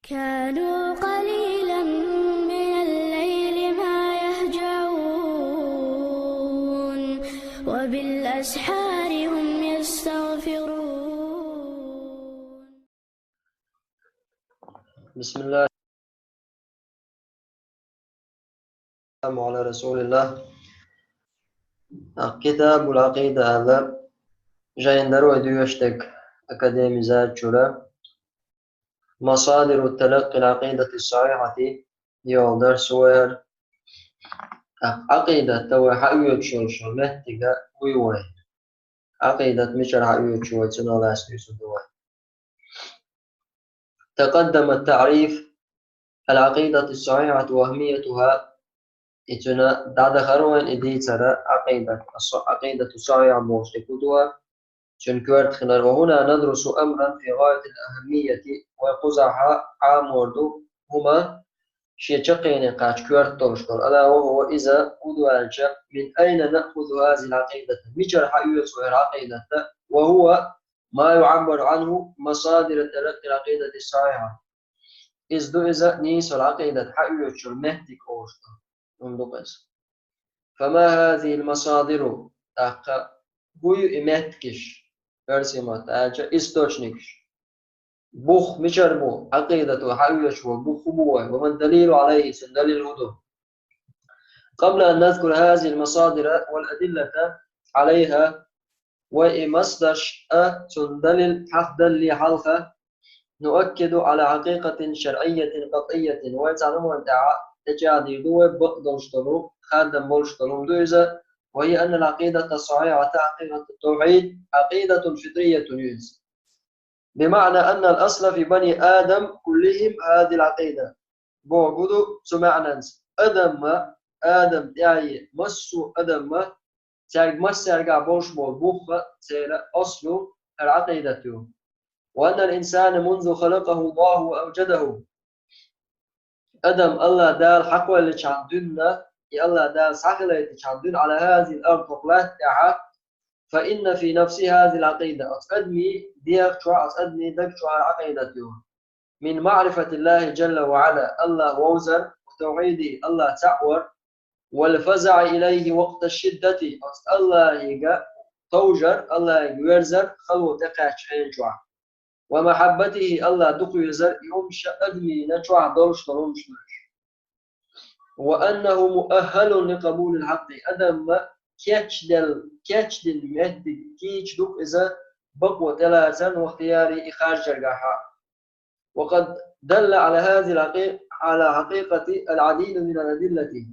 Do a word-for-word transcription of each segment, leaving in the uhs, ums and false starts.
كانوا قليلا من الليل ما يهجعون، وبالأسحار هم يستغفرون. بسم الله. السلام على رسول الله. كتاب العقيدة هذا جاي ندرو ديوشتك أكاديمي زاد شورا. مصادر تلقي العقيدة الصحيحة يولدر سوير. عقيدة توي حقيقة شو شو مهتقة ويوي. عقيدة مشر حقيقة شو تنو لاس يوسف دوي. تقدم التعريف العقيدة الصحيحة وأهميتها. إتنا دعد خروين إديتر عقيدة الص-، عقيدة الصحيحة موش تكدوا. شن كورت خلال. وهنا ندرس أمرا في غاية الأهمية وقزحة عام وردو هما شيء تقيني قاش كورت تولشتول. ألا وهو إذا قدوانش من أين نأخذ هذه العقيدة؟ مجر حيوت وهي العقيدة. وهو ما يعبر عنه مصادر تلقي العقيدة الصحيحة. إذ دو إذا نيس العقيدة حيوت شو مهتك أوشتول. Ундукъес. فما هذه المصادر؟ Тахка буй иметкиш. Персимат, ача источникш. Бух мичар бу, عقيدة حيوش وبوخ بو, وما الدليل عليه, سن دليل هدو. قبل أن نذكر هذه المصادر والأدلة عليها, وإي مصدرش أ سن دليل حق دليل حلقة نؤكد على حقيقة شرعية قطعية, ويتعلمون تعالى تجاديد وبقدر شتلو خادم بولشتلو دوزة, وهي أن العقيدة الصحيحة عقيدة التوحيد عقيدة فطرية يوز. بمعنى أن الأصل في بني آدم كلهم هذه العقيدة. بوغودو سمعنانس أدم ما آدم يعني مسو أدم ما تاج مسر قابوش بول بوخة سيرة أصل العقيدة. وأن الإنسان منذ خلقه الله وأوجده. أدم الله دال حق واللي كان دنا, يا الله دال ساخلة كان دن على هذه الأرض وقلات تعا. فإن في نفس هذه العقيدة أتقدمي ديك شوع أتقدمي دك شوع عقيدة يوم. من معرفة الله جل وعلا, الله ووزر, وتوحيده, الله تعور, والفزع إليه وقت الشدة, الله يقى توجر, الله يقى ويرزر, خلو تقع شحين شوع. ومحبته, الله دق ويرزر, يوم شأدمي نشوع دولش دولش. وأنه مؤهل لقبول الحق, أدم كاتش دل, كاتش دل مهد كيتش دق إذا بقوة ثلاثا واختياري إخارج القحا. وقد دل على هذه الحقيقة, على حقيقة العديد من الأدلة.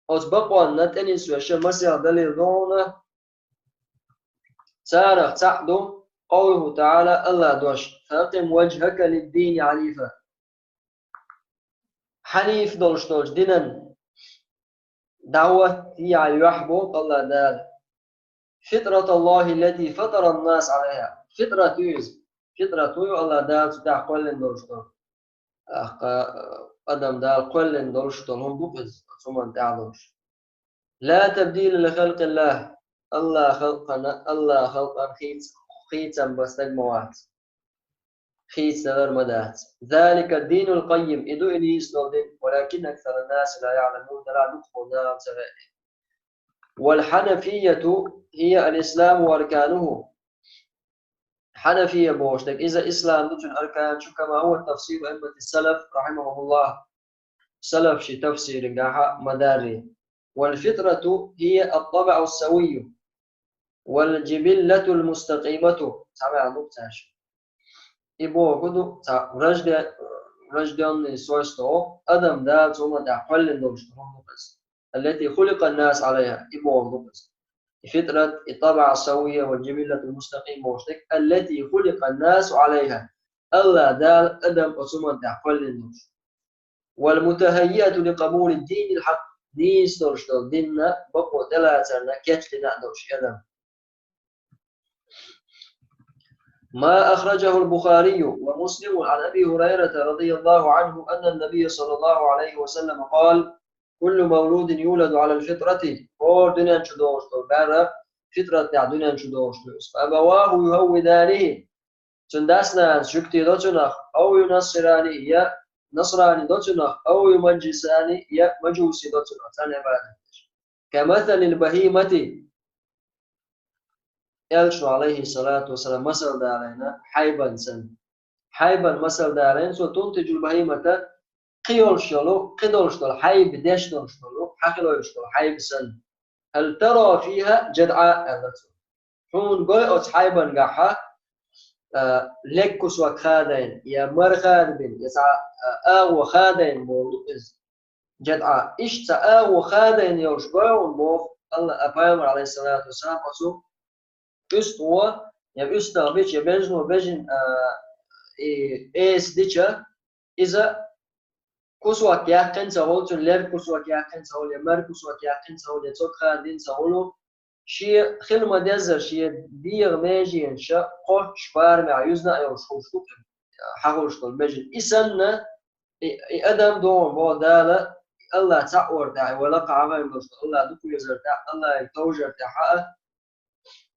أتبقوا أن نتنس وشمسها دليل دون سارة تعدو قوله تعالى, الله دوش, فأقم وجهك للدين حنيفا. حنيف دولش دولش دينن دعوة هي يحبو الله دار. فطرة الله التي فطر الناس عليها. فطرة يوز. فطرة يو الله دار تتاح قولن دولش دول. أخ، أدم دار قولن دولش دول هم بقز. ثم تعدوش. لا تبديل لخلق الله. الله خلقنا, الله خلقنا خيت, خيتا بس موات. خيت سلر مدات. ذلك الدين القيم. إدو إليس دولدين. ولكن أكثر الناس لا يعلمون. لا نقفو نام سبعين. والحنفية هي الإسلام وأركانه. حنفية بوشتك إذا إسلام دجن أركان شو كما هو تفسير أئمة السلف رحمهم الله. سلف شي تفسير قاحة مداري. والفطرة هي الطبع السوي والجبلة المستقيمة. سامع نقطة شي. إبو كدو تا رجد, رجدان سوستو أدم دا توما دا قلن دوش تهم بس. التي خلق الناس عليها. إبو بس. فطرة الطبع السوية والجبلة المستقيمة وشتك التي خلق الناس عليها. الله دال أدم أسوما دا قلن دوش. والمتهيئة لقبول الدين الحق. دين ستورشتو ديننا بقوة ثلاثة كتلنا دوش أدم. ما أخرجه البخاري ومسلم عن أبي هريرة رضي الله عنه أن النبي صلى الله عليه وسلم قال: كل مولود يولد على الفطرة. Or dünen şu doğuştu. Berra fitrat ya dünen şu doğuştu. فأبواه يهودانه. Цун дас-нанас жуьгти до цунах, أو ينصراني, я насрани до цунах, أو يمجساني, я мажуси до цунах, царна Ӏибадат деш. كمثل البهيمة, Элчано, عليه الصلاة والسلام, масал далийна хьайбан санна. Хьайбан масал далийна цо, تنتج البهيمة, кхы йолуш йолу, кхидолуш долу хьайба деш долуш долу, хьахилла йолуш долу хьайба санна. هل ترى فيها جدعاء, аьлла цо. Хьуна гой оцу хьайбангахьа, а, лерг кусок хадийна, я мара хадийна, я цхьа, а, агӀо хадийна боху иза. جدعاء. Иштта цхьа агӀо хадийна йолуш гой хьуна боху, Алла, а, пайхамар, عليه الصلاة والسلام, оцу уьстагӀо, я уьстагӀ бича, я бежано бежина, а, и эса дича, иза кусок яьккхина ца хуьлу, цуьнан лерг кусок яьккхина ца хуьлу, я мара кусок яьккхина ца хуьлу, я цог хадийна ца хуьлу, шен хила ма-деззара шен дегӀан меженаш кхоччуш барамехь юьзна а йолуш хуьлуш ду, хьахуьлуш долу меже. И санна, и, и адам догӀу боху Дала, Алла цхьаъ вар тӀехь, и вай лакха Ӏамал долуш ду, Алла дукха везар тӀехь, Алла и товжар тӀехь а,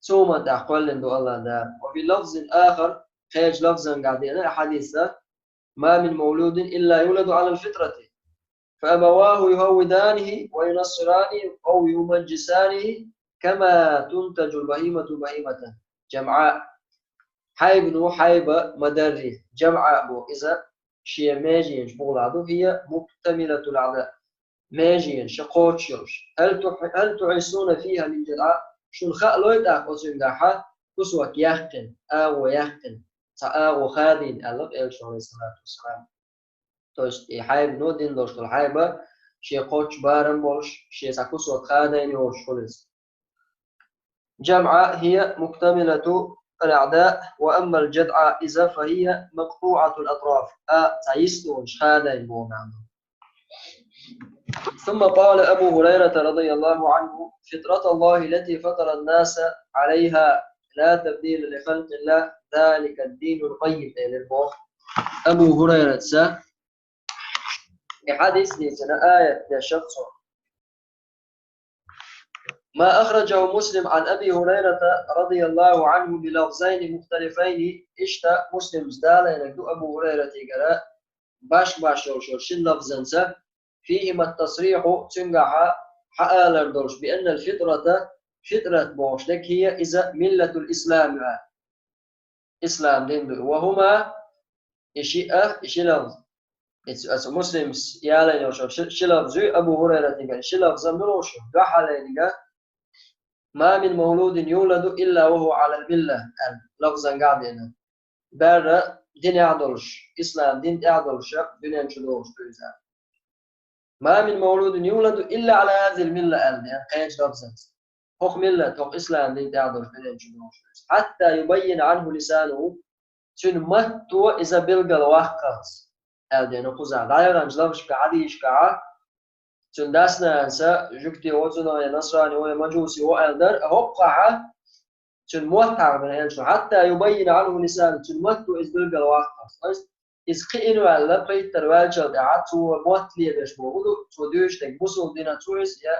цу хӀуманна тӀехь кхоьллина ду Алла Дала. وفي لفظ آخر, кхечу лафзангахь деана и хьадиса, ما من مولود إلا يولد على الفطرة، فأبواه يهودانه وينصرانه أو يمجسانه، كما تنتج البهيمة بهيمة جمعاء. Хьайбано хьайба ма-дарра, جمعاء боху иза, шен меженаш бухахь ду, هي مكتملة الأعضاء, меженаш кхоччуш йолуш. هل تح-، هل تحسون فيها من جدعاء؟ Шуна хаалой тӀаккха оцуьнгахьа кусок яьккхина, агӀо яьккхина, цхьа агӀо хадийна, аьлла Элчано, عليه الصلاة والسلام. То есть и хьайбано, дина долуш долу хьайба, шен кхоччуш барам болуш, шен цхьа кусок хадийна йолуш хуьлу иза. جمعاء هي مكتملة الأعضاء، وأما الجدعاء иза فهي مقطوعة الأطراف. А, цхьа йистонаш хадийна боху маьӀна. ثم قال أبو هريرة رضي الله عنه: فطرة الله التي فطر الناس عليها لا تبديل لخلق الله ذلك الدين القيم, элира боху Абу ХӀурайрас. И хьадис дийцина аят дешах цо. ما أخرجه مسلم عن أبي هريرة رضي الله عنه بلفظين مختلفين, иштта Муслима далийнарг ду Абу ХӀурайратигара башха-башха йолуш йолу шина лафзанца, فيهما التصريح, цуьнгахьа хьаалар долуш, بأن الفطرة, фитрат бохуш дерг, هي иза ملة الإسلام, ислам дин ду. وهما, и шиъ а, и ши лафз. Иза, иза Муслима ялайна йолуш ши, ши лафз ю, Абу ХӀурайратигара ши лафз а муьлуш ю, дуьххьарлерниг а: ما من مولود يولد إلا وهو على الملة, аьлла, лафзангахь а деана. Берриг динехь долуш, ислам дин тӀехь долуш, дуьнен чу долуш ду иза. ما من مولود يولد إلا على هذه الملة, аьлла, деана кхечу лафзанца. ХӀокху миллат, хӀокху ислам дин тӀехь долуш дуьнен чу долуш ду иза. حتى يبين عنه لسانه, цуьнан матто иза билгал ваккхалц, аьлла, деана кхузахь. ДӀаяханчу лафзашкахь, хьадисашкахь, цуьнан дас-нанас жуьгти ву цунах, я насрани ву, я мажуси ву аьлла дара, а хӀокхахь цуьнан мотт хьахбина аьлла шу. حتى يبين عنه لسانه, цуьнан матто иза билгал ваккхалц. То есть иза кхиъна ваьлла, пхийттара ваьллачул тӀаьхьа цо мотт лелаш боху ду, цо дуьйцуш дерг бусалба динан чу иза, я,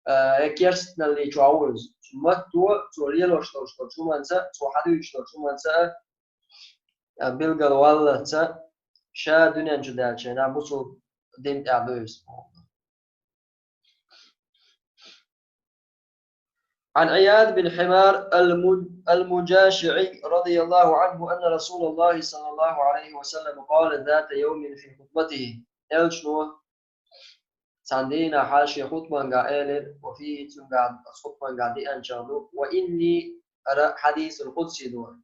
а, я керстаналлин чохь ву иза. Цуьнан матто цо лелош долуш долчу хӀуманца, цо хьадуьйцуш долчу хӀуманца, а, билгал валлалц, ша дуьнен чу даьлча, нах бусалба дин тӀехь ду иза. عن عياض بن حمار الم-، المجاشعي رضي الله عنه أن رسول الله صلى الله عليه وسلم قال ذات يوم في خطبته. Элчано цхьана дийнахь шен хутбангахь элира, وفيه, цуьнгахь, хутбангахь деанчалла ду: وإني, ара хьадисул къудси ду.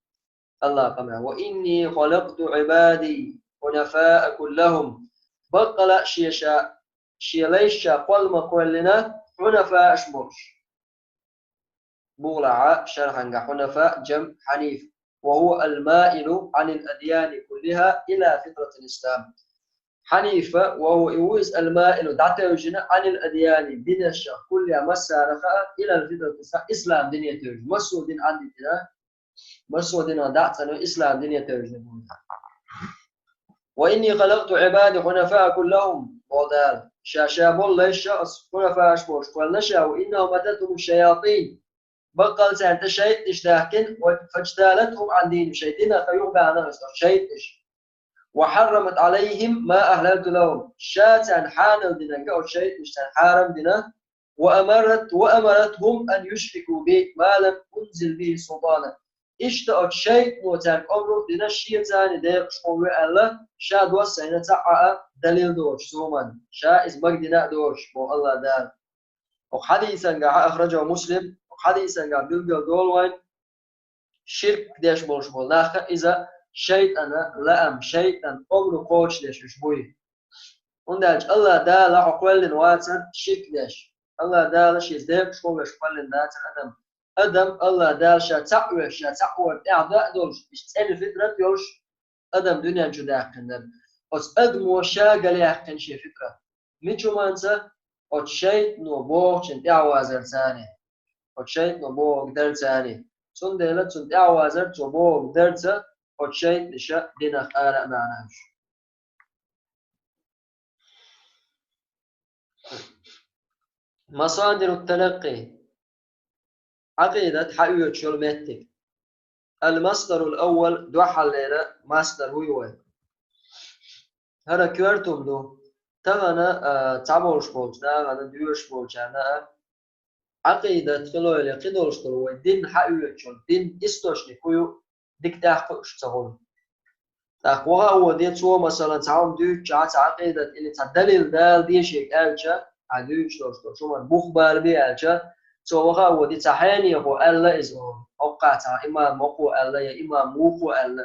Аллах къамел: وإني خلقت عبادي حنفاء كلهم. Баккъала шен ша, шен лайш ша кхолла ма кхоьллина, хьунафаъаш болуш. Бухахь шархьангахь хьунафаъ, جمع حنيف. وهو المائل عن الأديان كلها إلى فطرة الإسلام. Хьанифа, وهو, и ву иза, المائل, дӀатевжина, عن الأديان, динашах, كلها, массарах а, إلى فطرة الإسلام, ислам дине тевжина. Массо а дин Ӏаддитина, массо а динах дӀа а ца ло, ислам дине тевжина ву иза. وإني خلقت عبادي حنفاء كلهم, боху Дала. Ша, ша болу лайш ша ас хьунафаъаш болуш кхоьллина ша, وإنهم أتتهم الشياطين. баккъал царна тӀе шайтӀанаш даьхкина, ва фаджталатхум ан динихим, шайн динах юхабаьхкина оцу шайтӀанаша. Ва хьаррамат Ӏалайхим ма ахьлалту лахум, ша царна хьанал динарг оцу шайтӀанаша царна хьарам дина, ва амарат-, ва амаратхум ан юшрику би ма лам унзил бихи султана. Иштта оцу шайтӀано цаьрга омра а дина, шеца а декъашхо ве аьлла, ша доссийна цхьа а далил доцуш, цу хӀуманна, ша иза магадина а доцуш, боху АллахӀ Дала. Оцу хьадисангахь, ахражаху Муслим, оцу хьадисангахь билгал долу вайн, ширк деш болуш болу нах, иза шайтӀана лаам, шайтӀан омра кхочушдеш уьш буй. ХӀунда аьлча АллахӀ Дала хьо кхоьллина вацара ширк деш. АллахӀ Дала шеца декъашхо веш кхоьллина дацара адам. Адам АллахӀ Дала ша цхьаъ веш, ша цхьаъ вар тӀаьхьа да а долуш, иза цӀена фитрат йолуш, адам дуьнен чу даьккхина дара. Оцу адамо ша галъяьккхина шен фитрат. Мича хӀуманца? Оцу шайтӀано бохучун тӀаьхьавазар царна. Оцу шайтӀано бохург дара царна. Цундела цунна тӀаьхьавазар, цо бохург дарца, оцу шайтӀанаша динах ара а баьхьна уьш. Масадирут талаккъи. Ӏакъидат хьаоьцуш йолу меттиг. Ал-масдарул аввал, дуьххьарлера масдар вуй вай. ХӀара коьрта хӀума ду. Тахана, а, цхьаболуш болчу нахана, доьшуш болчарна а, Ӏакъидат хилойла кхидолуш долу вай дин хьаоьцуш йолу дин источник хӀун ю, дика тӀаьхьа кхуьуш ца хуьлу. ТӀаккха ваха а воде, цо, масалан, цхьа хӀума дуьйцучохь, цхьа Ӏакъидат или цхьа далил Дала дешийга аьлча, хьан дуьйцуш долуш долу хӀуманна бух бала бе аьлча, цо ваха а воде, цхьа хьенехо аьлла иза олу. Хьокхахь цхьа имам хӀокхо аьлла я имам вукхо аьлла.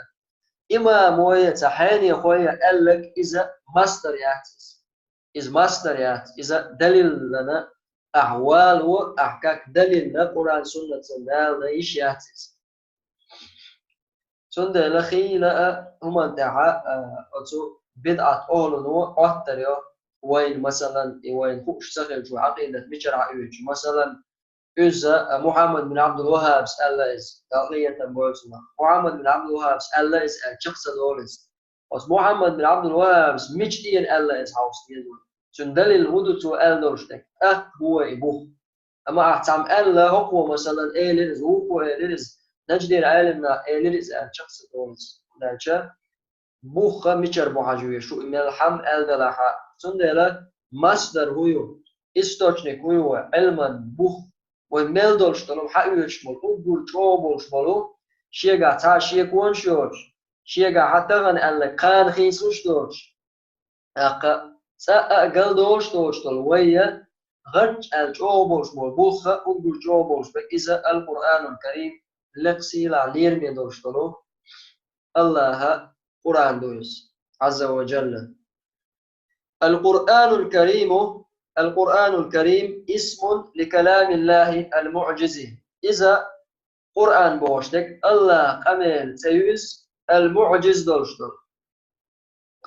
Имамо я цхьа хьенехо я аьлларг иза масдар яц иза. Иза масдар яц, иза далиллана ахь вало, ахь как далилла Къуръан-Суннатца далла йиш яц иза. Цундела хийла а хӀуманна тӀехь, а, оцу бидӀат охӀлуно Ӏоттар йо вайна, масалан, и вайна хууш ца хилча, Ӏакъидат мичара хьаоьцуш, масалан, иза, а, Мухьаммад бин Ӏабдул-ВаххӀабас аьлла иза, Далла къинхетам бойла цунах. Мухьаммад бин Ӏабдул-ВаххӀабас аьлла иза аьлла, чекх ца долу иза. Оцу Мухьаммад бин Ӏабдул-ВаххӀабас мича тӀера аьлла иза хьовса деза вай. Цуьнан далил хӀун ду цо аьлла долуш дерг? ТӀаккха бу вай и бух. Амма ахь цхьамма аьлла, хӀокхо, масалан, элира иза, вукхо элира иза, Наждера Ӏеламнаха элира иза аьлла, чекх ца долу иза. ХӀунда аьлча, бух мичара бу хьажа веза шу, и мел хьамма аьлла делахь а. Цундела масдар хӀун ю, источник хӀун ю вай, Ӏилман бух, вай мел долуш долу хӀума хьаоьцуш болу, уггар чӀогӀа болуш болу, шегахь цхьа а шеконаш йоцуш, шегахь хьан тахана аьлла кхана хийцалуш доцуш, тӀаккха цкъа а галдолуш доцуш долу вай я, гӀарчӀ аьлла чӀогӀа болуш болу бух а, уггар чӀогӀа болуш берг иза Ал-Къуръанул Карим, лекха сийлахь лераме долуш долу АллахӀа Къуръан ду иза, Ӏазза ва Джалла. Ал-Къуръанул Кариму, Ал-Къуръанул Карим исмун ли каламиллахи ал-муӀжизи. Иза Къуръан бохуш дерг АллахӀан къамелан цӀе ю иза, ал-муӀжиз долуш долу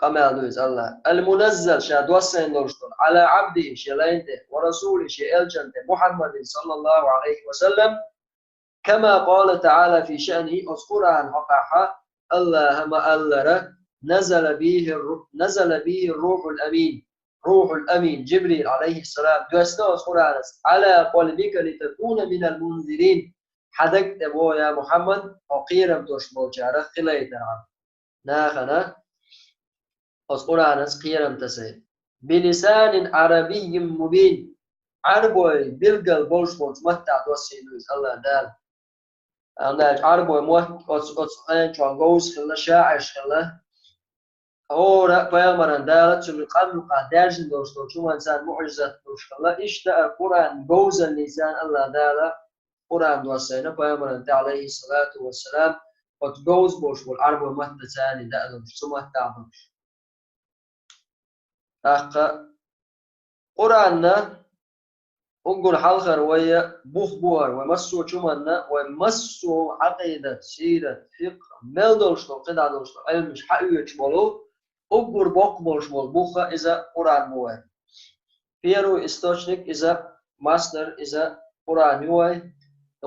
къамел ду иза АллахӀан. Ал-муназзал, ша доссийна долуш долу, Ӏала Ӏабдихи, шен лайна тӀе, ва расулихи, шен элчанна тӀе, Мухьаммадин саллаллаху Ӏалайхи ва саллам, кама къала таӀала фи шаънихи, оцу Къуръанан хьокъехь АллахӀа ма-аллара, назала бихи ру-, назала бихи рухьул амин. Рухьул амин, Джибрил, Ӏалайхиссалам, доьссина оцу Къуръанца, Ӏала къалбика литакуна минал мунзирин. Хьан даг тӀе боху, я Мухьаммад, хьо кхерам тосуш болчарах хилийтархьама. Нахана оцу Къуръанца кхерам тасай. Билисанин Ӏарабиййин мубин. Ӏарбой билггал болуш болчу маттахь доссийна ду иза АллахӀ Дала. Амма аьлча Ӏарбой мотт оцу, оцу хенан чохь говза хилла, шаӀарш хилла. ХӀора а пайхамаран Дала цуьнан къам юкъахь даьржина долуш долчу хӀуманца муӀжизат долуш хилла. Иштта а Къуръан говзаллица АллахӀ Дала Къуръан доссийна пайхамарна тӀе, Ӏалайхиссалату вассалам, оцу говза болуш болу Ӏарбой маттаца даа долуш, цу маттахь долуш. ТӀаккха Къуръанна уггар хьалхара вай бух бу хӀара, вай массо а чу манна, вай массо а Ӏакъидат, сират, фикъхӀ, мел долуш долу, кхидӀа долуш долу Ӏилмаш хьаоьцуш болу, уггар боккха болуш болу бух иза Къуръан бу вай. Первый источник иза, масдар иза Къуръан ю вай.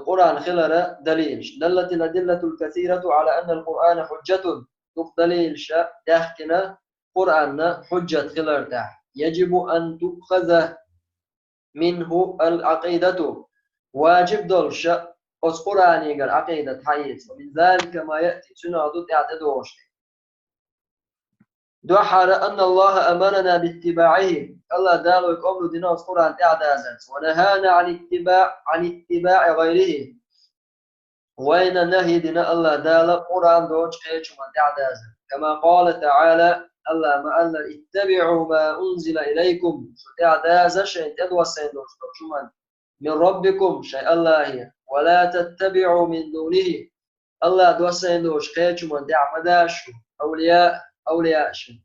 Къуръан хилара далилаш. Даллатил адиллатул касирату Ӏала аннал Къуръана хьуджжатун. Дукха далилаш даьхкина Къуръанна хьуджжат хилар тӀехь. Яджибу ан туъхаза минху ал-Ӏакъидату. Ваджиб долуш оцу Къуръанегара Ӏакъидат хьаэца. ومن ذلك ما يأتي, цуьнан ду тӀаьхьа тӀедогӀуш. Дуьххьара, أن الله أمرنا باتباعه, АллахӀ Дала вайга омра дина оцу Къуръан тӀаьхьадазарца. ونهانا عن اتباع, عن اتباع غيره. Вайна нахӀи дина АллахӀ Дала Къуръан доцучу кхечу хӀуманна тӀаьхьадазар. كما قال تعالى, АллахӀа ма-аллара: اتبعوا ما أنزل إليكم, шу тӀаьхьадаза шайна тӀедоссийна долуш долчу хӀуманна, من ربكم, шайн АллахӀера, ولا تتبعوا من دونه, АллахӀа доссийна долчу кхечу хӀуманна тӀаьхьа ма даза шу, أولياء, أولياء шайн.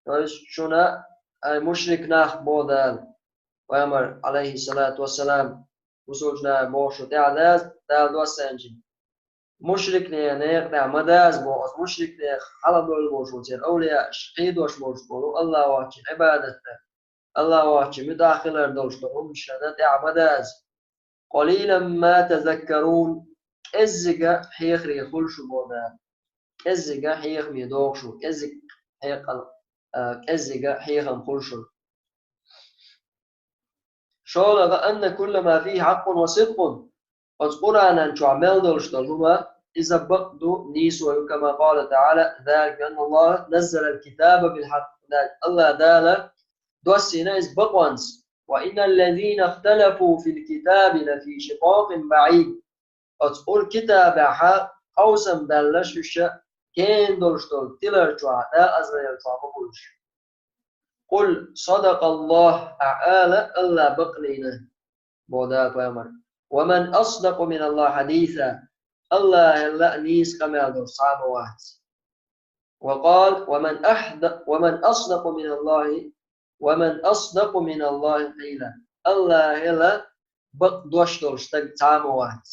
То есть шуна, ай, мушрик нах боху Дала, пайхамар, Ӏалайхиссалату вассалам, бусулба нах боху шу тӀаьхьадаза, Дала доссийначу. Мушрикнех, нехан тӀаьхьа ма даза боху, оцу мушрикнех хьалха болуш болу церан овлияаш, кхийдош болуш болу, АллахӀ воцчун Ӏибадат дан, АллахӀ воцчун муьтӀахь хилар долуш долу хӀуманна тӀаьхьа ма даза. قليلا ما تذكرون, кӀеззига хьехаре хуьлу шу боху Дала. КӀеззига хьехаме догӀу шу, кӀеззиг хьекъал, а, кӀеззига хьехам хуьлу шуна. ШолгӀа, أن كل ما فيه حق وصدق. Оцу Къуръанан чохь мел долуш долу хӀума, иза бакъ ду, нийсо ю, كما قال تعالى, ذلك بأن الله نزل الكتاب بالحق. АллахӀ Дала доссийна иза бакъонца. وإن الذين اختلفوا في الكتاب لفي شقاق بعيد. Оцу Къур-, китабехь къовсам баьлларш уьш гена долуш долу тилар чохь, декъазалла чохь ма бу уьш. قل صدق الله, ахьа ала, АллахӀ бакълийна, боху Дала пайхамар. ومن أصدق من الله حديثا, АллахӀел а нийса къамел долуш цхьа а ма вац. وقال: ومن أحد-، ومن أصدق من الله، ومن أصدق من الله قيلا. АллахӀел а бакъ дош долуш стаг цхьа а ма вац.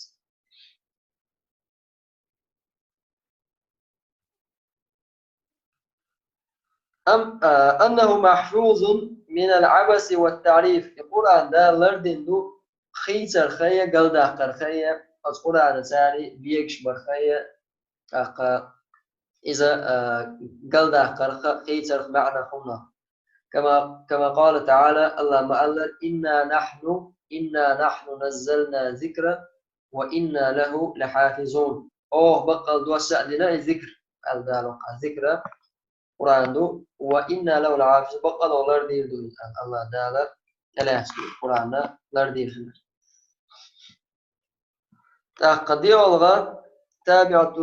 أم، آه، أنه محفوظ من العبث والتحريف. И Къуръан Дала лардина ду хийцархой, галдаккхархой, оцу Къуръана царий бегаш бархой, тӀаккха иза, а, галдаккхарх, хийцарх, маьӀнах хӀуманах. كما، كما قال تعالى, АллахӀа ма-аллара: إنا نحن، إنا نحن نزلنا الذكر وإنا له لحافظون. Оха баккъал доссийна и зикр, аьлла Дала воккха зикра, Къуръан ду, وإنا له لحافظون, баккъал оха лардийр ду иза, аьлла АллахӀа Дала тӀелаьцна Къуръан лардийр хилар. ТӀаккха диъолгӀа, تابعة،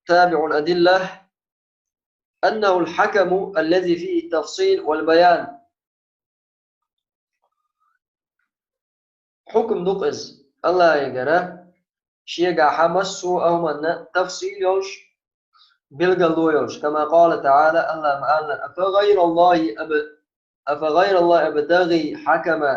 تابع الأدلة، أنه الحكم الذي فيه التفصيل والبيان. Хьукам ду-кх иза АллахӀегара, шегахь массо а хӀуманна тафсил йолуш, билгало йолуш. كما قال تعالى, АллахӀа ма-аллара: أفغير الله أب-، أفغير الله أبتغي حكما.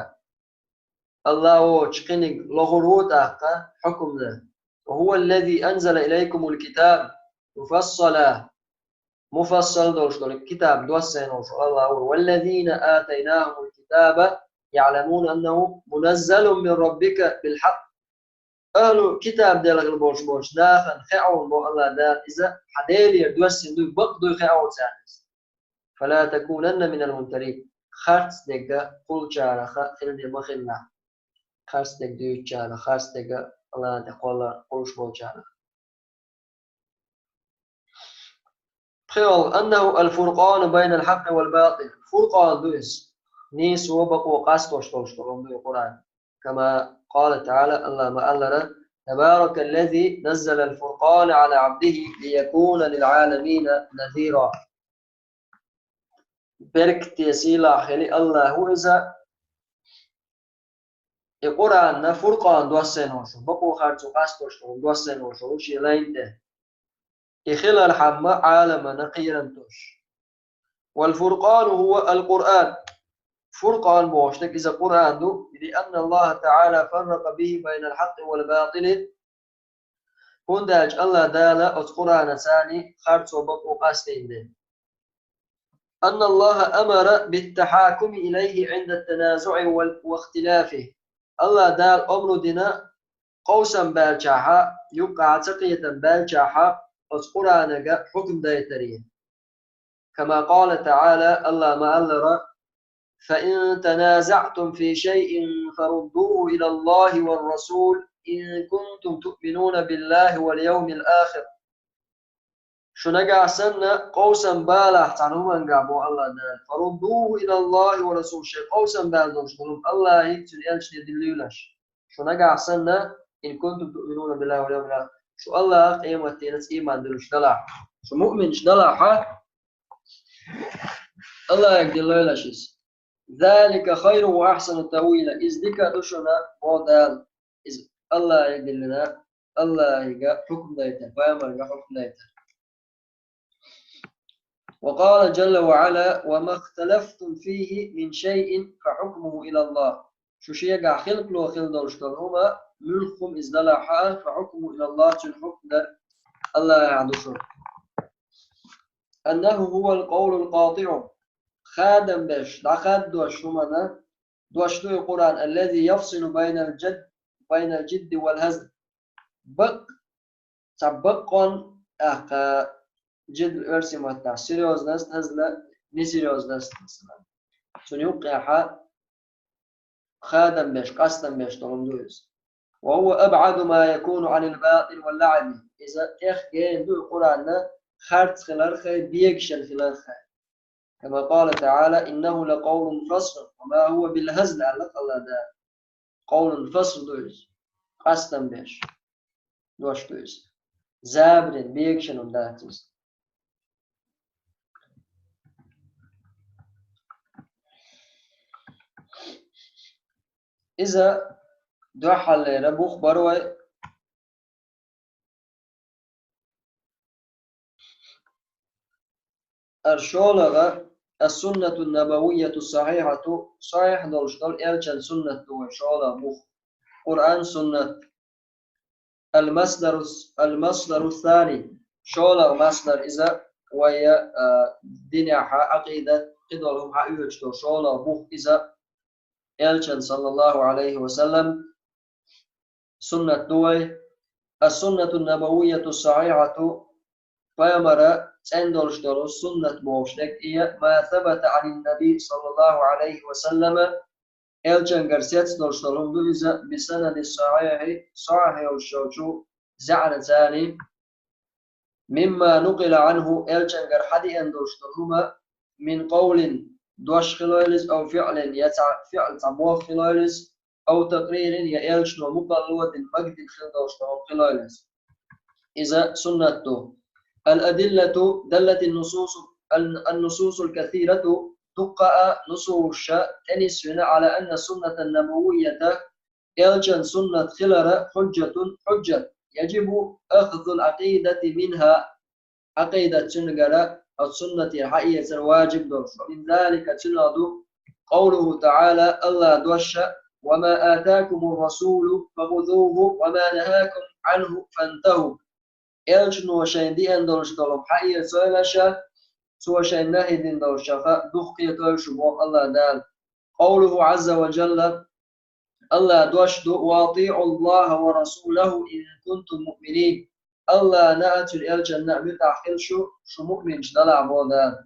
АллахӀ воцчу кхиниг лохур ву тӀаккха хьукам дан. وهو الذي أنزل إليكم الكتاب مفصلا. Муфассал долуш долу китаб доссийна волуш АллахӀ ву. والذين آتيناهم الكتاب يعلمون أنه منزل من ربك بالحق. Ахьлу китаб делла хилла болуш болчу нахана хиъна боху АллахӀа Дала иза хьан Делера доссийна дуй, бакъ дуй хиъна царна иза. فلا تكونن من الممترين. Харц дерг кхуллучарах хилла ма хилла. Харц дерг дуьйцучарах, харц дерг АллахӀана тӀе кхолла кхуллуш болчарах. ПхоьалгӀа, أنه الفرقان بين الحق والباطل. Фуркъан ду иза. Нийсо, бакъо къастош долуш долу хӀума ду и Къуръан. كما قال تعالى, АллахӀа ма-аллара: تبارك الذي نزل الفرقان على عبده ليكون للعالمين نذيرا. Беркате, сийлахь хили АллахӀ ву иза, и Къуръанна Фуркъан доссийна волуш, бакъо харцо къастош долу доссийна волуш ву шен лайна тӀе. И хилархьама Ӏаламана кхерам тосуш. والفرقان هو القرآن. Фуркъан бохуш дерг иза Къуръан ду, لأن الله تعالى فرق به بين الحق والباطل. ХӀунда аьлча АллахӀа Дала оцу Къуръанаца харцо, бакъо къастийна ду. أن الله أمر بالتحاكم إليه عند التنازع وال-، واختلافه. АллахӀа Дала омра дина къовсам баьлчахьа, юккъехь цакхетам баьлчахьа, оцу Къуръанага хьукам дайтаре. كما قال تعالى, АллахӀа ма-аллара: فإن تنازعتم في شيء فردوه إلى الله والرسول إن كنتم تؤمنون بالله واليوم الآخر. Шу нагахь санна къовсам балахь цхьана хӀумангахь, боху АллахӀ Дала, فردوه إلى الله والرسول, шайн къовсам баьлла долуш долу АллахӀе, цуьнан элчане диллийла аш. Шу нагахь санна, إن كنتم تؤمنون بالله واليوم الآخر, шу АллахӀах, къематдийнах ийман долуш далахь, шу муъминаш далахь, АллахӀе диллийла аш иза. ذلك خير وأحسن تأويلا. Иза дика ду шуна, боху Дала. Иза АллахӀе диллина, АллахӀига хьукм дайтар, пайхамарга хьукм дайтар. وقال جل وعلا: وما اختلفتم فيه من شيء فحكمه إلى الله. Шу шегахь хилкало хила долуш долу хӀума, муьлхха хӀума иза далахь а, فحكمه إلى الله, цуьнан хьукм дар АллахӀехь ду шуна. أنه هو القول القاطع. Хадам беш, дӀахаддош хӀуманна дош ду и Къуръан, الذي يفصل بين الجد، بين الجد والهزل. Бакъ, цхьа бакъонна, тӀаккха جد оьрсийн маттахь серьёзность, هزل несерьёзность, масала. Цуьнан юккъехь хадам беш, къастам беш долу хӀума ду иза. وهو أبعد ما يكون عن الباطل واللعب. Иза тӀех гена ду и Къуръан харц хиларх а, бегашна хиларх а. كما قال تعالى: إنه لقول فصل وما هو بالهزل, аьлла АллахӀ Дала. Къовлун фасл ду иза. Къастам беш дош ду иза. Забаран, бегашан хӀума дац иза. Иза дуьххьарлера бух бара вай. Ар шолгӀа, السنة النبوية الصحيحة, сахьихь долуш долу элчан суннат ду вай шолгӀа бух. Къуръан, суннат. المصدر، المصدر الثاني, шолгӀа масдар иза вай, а, динехь, Ӏакъидат, кхидолу хӀума хьаоьцуш долу шолгӀа бух иза. Элчан, саллаллаху Ӏалайхи ва саллам, суннат ду вай. السنة النبوية الصحيحة, пайхамара цӀена долуш долу суннат бохуш дерг и, ما ثبت عن النبي صلى الله عليه وسلم, элчангара сецна долуш долу хӀума ду иза, بسند صحيح, сахьихь йолуш йолчу зӀенца, مما نقل عنه, элчангара хьадеана долуш долу хӀума, من قول, дош хилойла иза, أو فعل, я цхьа фиӀл, цхьа болх хилойла иза, أو تقرير, я элчано мукъарло дина, магадина хила долуш долу хӀума хилойла иза. Иза суннат ду. الأدلة، دلت النصوص، النصوص الكثيرة, дуккха а нусуса тӀе нисвина, على أن السنة النبوية, элчан суннат хилар, حجة, хьужжат, يجب أخذ العقيدة منها, Ӏакъидат цуьнгара, оцу суннатера хьаэцар важиб долуш. ومن ذلك, цуьнан ду, قوله تعالى, АллахӀан дош: وما آتاكم الرسول فخذوه وما نهاكم عنه فانتهوا. Элчано шайна деана долуш долу хьаэцойла аш, цо шайна нахьи дина долушех духкхетойла шу, боху АллахӀ Дала. قوله عز وجل, АллахӀан дош ду: وأطيعوا الله ورسوله إن كنتم مؤمنين. АллахӀана а, цуьнан элчанна а муьтӀахь хила шу, шу муъминаш далахь, боху Дала.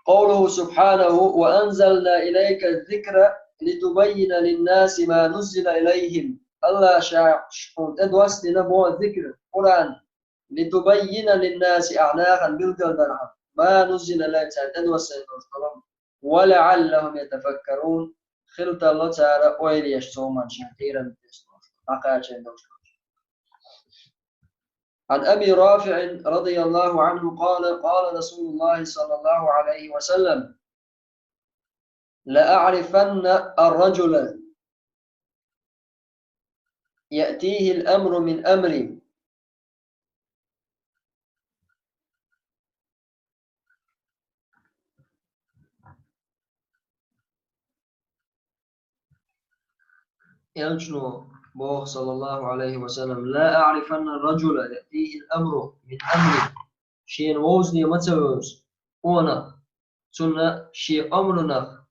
قوله سبحانه: وأنزلنا إليك الذكر لتبين للناس ما نزل إليهم. АллахӀа ша хьуна тӀедоссийна, боху, зикр, Къуръан, لتبين للناس, ахь нахана билгалдархьама, ما نزل إليهم, царна тӀедоссийна долуш долу хӀума, ولعلهم يتفكرون, хила тарло цара ойла еш, цоман шайн кхерам беш долуш, дӀакхачийна долуш. عن أبي رافع رضي الله عنه قال: قال رسول الله صلى الله عليه وسلم: لأعرفن الرجل يأتيه الأمر من أمري. Элчано боху, саллаллаху Ӏалайхи ва саллам: لا أعرفن الرجل يأتيه الأمر من أمري. Шена вовзане ма ца вевза къонах, цунна шен омрунах,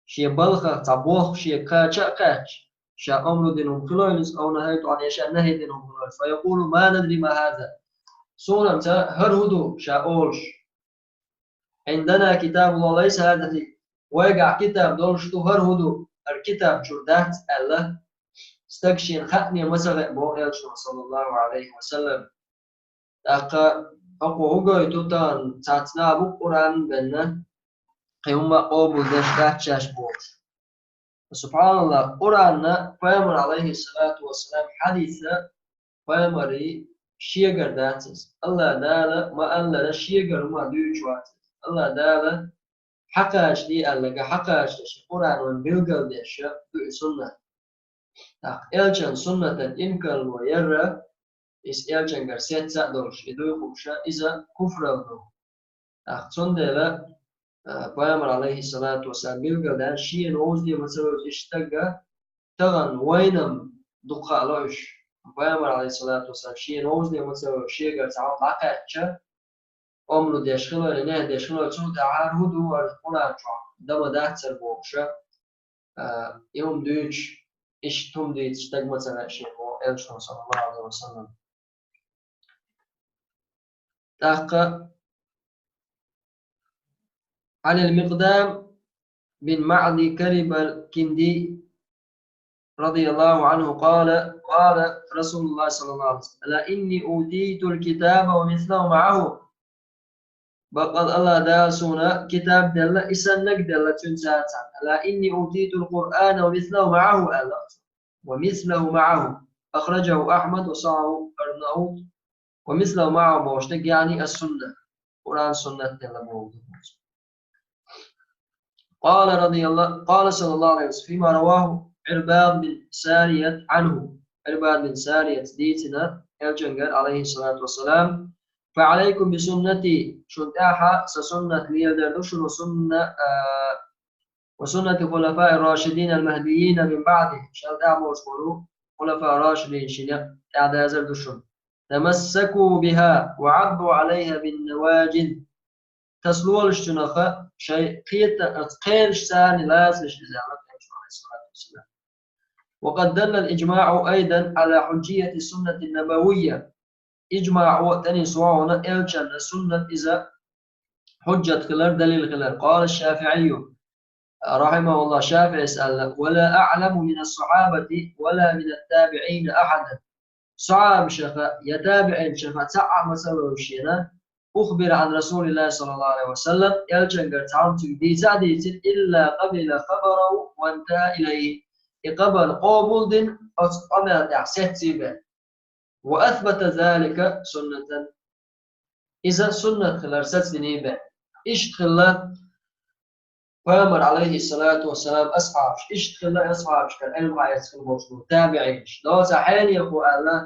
шен балхах цхьа болх шега кхача а кхаьчча, ша омру дина хӀума хилойла иза, أو نهيت عنه, я ша нахьи дина хӀума хилойла иза. فيقول: ما ندري ما هذا. Суна-м ца, хӀара хӀун ду ша олуш? عندنا كتاب الله ليس هذا فيه. Вайгахь китаб долуш ду, хӀара хӀун ду, хӀара китаб чуьра дац аьлла. стаг шена хаъне ма ца хаьа боху Элчано, саллаллаху Ӏалайхи ва саллам. ТӀаккха хӀокхо хӀу гойту тахана, цхьацца наха бу Къуръан бенна, кхин хӀумма къобалдеш дац шаьш бохуш. СубхьаналлахӀ, Къуръанна, Пайхамар, Ӏалайхиссалату вассалам, хьадисна Пайхамаре шегара дац иза. АллахӀ Дала ма-аллара шегара хӀума дуьйцуш вац иза. АллахӀ Дала хьакхача де аьлларг хьакхача деш, Къуръан вайна билгалдеш ду и суннат. ТӀаккха Элчан суннатан инкарло яр, иза Элчангара сецца а долуш, и дуй хууш, иза куфралла ду. ТӀаккха цундела, а, Пайхамар, Ӏалайхиссалату вассалам, билгалдаьлла, шена вовзане ма ца вевза иштта стаг, тахана вайна-м дукха хаало уьш. Пайхамар, Ӏалайхиссалату вассалам, шена вовзане ма ца вевза, шегара цхьа хӀума дӀакхаьчча, омра деш хилар, нехь деш хилар, цул тӀаьхьа хӀара хӀу ду, хӀара Къуръан чохь дан ма дац хӀара бохуш, а, и хӀума дуьйцуш, иштта хӀума дийца стаг ма ца хаьа шена боху Элчано, саллаллаху Ӏалайхи ва саллам. ТӀаккха عن المقدام بن معدي كرب الكندي رضي الله عنه قال: قال رسول الله صلى الله عليه وسلم: ألا إني أوتيت الكتاب ومثله معه. Баккъал АллахӀ Дала суна китаб делла, и саннаг делла цуьнца цхьаьна. ألا إني أوتيت القرآن ومثله معه, аьлла. ومثله معه. أخرجه أحمد وصححه الأرناؤوطي. ومثله معه бохуш дерг, يعني السنة. Къуръан, суннат делла бохург ду. قال رضي الله، قال صلى الله عليه وسلم، فيما رواه عرباض بن سارية عنه. Ӏирбад бин Сарият дийцина Элчангара, Ӏалайхиссалату вассалам: فعليكم بسنتي, шуна тӀехь сан суннат леладар ду шуна, ва сунна-, а, وسنة الخلفاء الراشدين المهديين من بعدي, шел тӀехь болуш болу хулафа рашидин шина тӀехь дазар ду шуна. تمسكوا بها وعضوا عليها بالنواجذ. Тасалолаш цунах шайн кхета-, кхелаш царна лацалаш иза, аьлла Элчано, Ӏалайхиссалату вассалам. وقد دل الإجماع أيضا على حجية السنة النبوية. ИжмаӀо а тӀанисвохьуна Элчанна суннат иза хьуджат хилар, далил хилар. قال الشافعي رحمه الله, ШафиӀис аьлла: ولا أعلم من الصحابة ولا من التابعين أحدا. Сахьабашаха я табиӀинашаха цхьа а ма ца вевза шена, أخبر عن رسول الله صلى الله عليه وسلم, Элчангара цхьа хӀума цуьнга дийца а дийцина, إلا قبل خبره وانتهى إليه. И хабар къобалдина, оцу къамел тӀехь сецций бен. وأثبت ذلك سنة. Иза суннат хилар сацдиний бен. Иштта хилла Пайхамар, Ӏалайхиссалату вассалам, асхьабаш. Иштта хилла асхьабашкара Ӏилма хьаэцна болуш болу табиӀинаш. Доца хьенехо аьлла,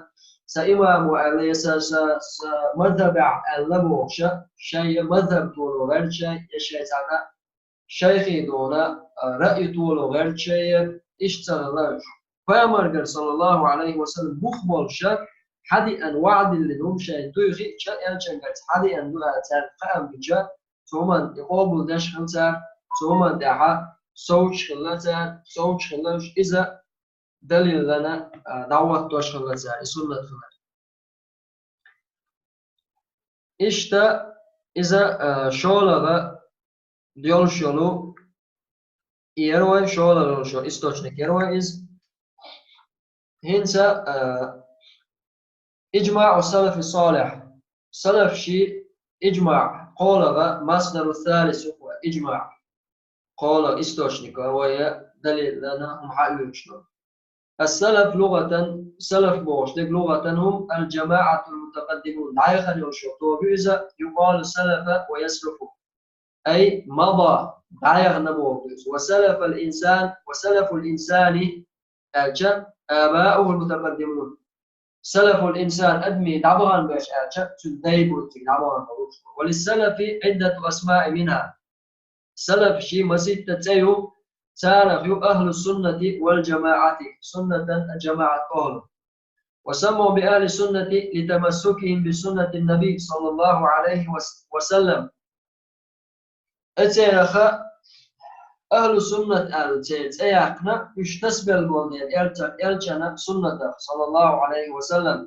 сан имамо аьлла, я сан, сан, сан мазхабехь аьлла бохуша, шайн я мазхаб толо гӀертачай, я шайн цхьана шайхи дона, а, раъй толо гӀертачай, иштта ца хилла уьш. Пайхамаргара, саллаллаху Ӏалайхи ва саллам, бух болуша, хьадиъан ваӀда диллина хӀума шайна дуй хиъча, Элчангаца хьадиъна ду аьлла цаьрга хаам бича, цу хӀуманна и къобалдеш хилла цара, цу хӀуманна тӀехьа совцуш хилла цара, совцуш хилла уьш, иза далиллана, а, дӀахӀоттош хилла цара, и суннат хилар. Иштта иза, а, шолгӀа йолуш йолу, и яра вай шолгӀа йолуш йолу источник яра вай иза. ХӀинца, а, إجماع السلف الصالح. Салаф ши иджмаъ, кхолагӀа, масдару салис ю вай иджмаъ. КхолагӀа источник вай далилана хӀума хьаоьцуш ду. السلف لغة, салаф бохуш дерг лугӀатан хӀума, الجماعة المتقدمون, дӀаяхана йолуш йолу тоба ю иза, يقال سلف ويسلف. أي مضى, дӀаяхна боху иза. وسلف الإنسان, وسلف الإنسان аьлча, آباؤه المتقدمون. سلف الإنسان, адамийн дӀабахана берш аьлча, цуьнан дай бу цига дӀабахана болуш. وللسلف عدة أسماء منها. Салаф ши маситта цӀе ю, царах ю أهل السنة والجماعة, суннатан а жамаӀат охӀла. وسموا بأهل السنة لتمسكهم بسنة النبي صلى الله عليه وس-, وسلم. Эцераха ахӀлу суннат аьлла церан цӀе яьккхина, уьш тасбелла болу дела элча-, элчана суннатах, саллаллаху Ӏалайхи ва саллам.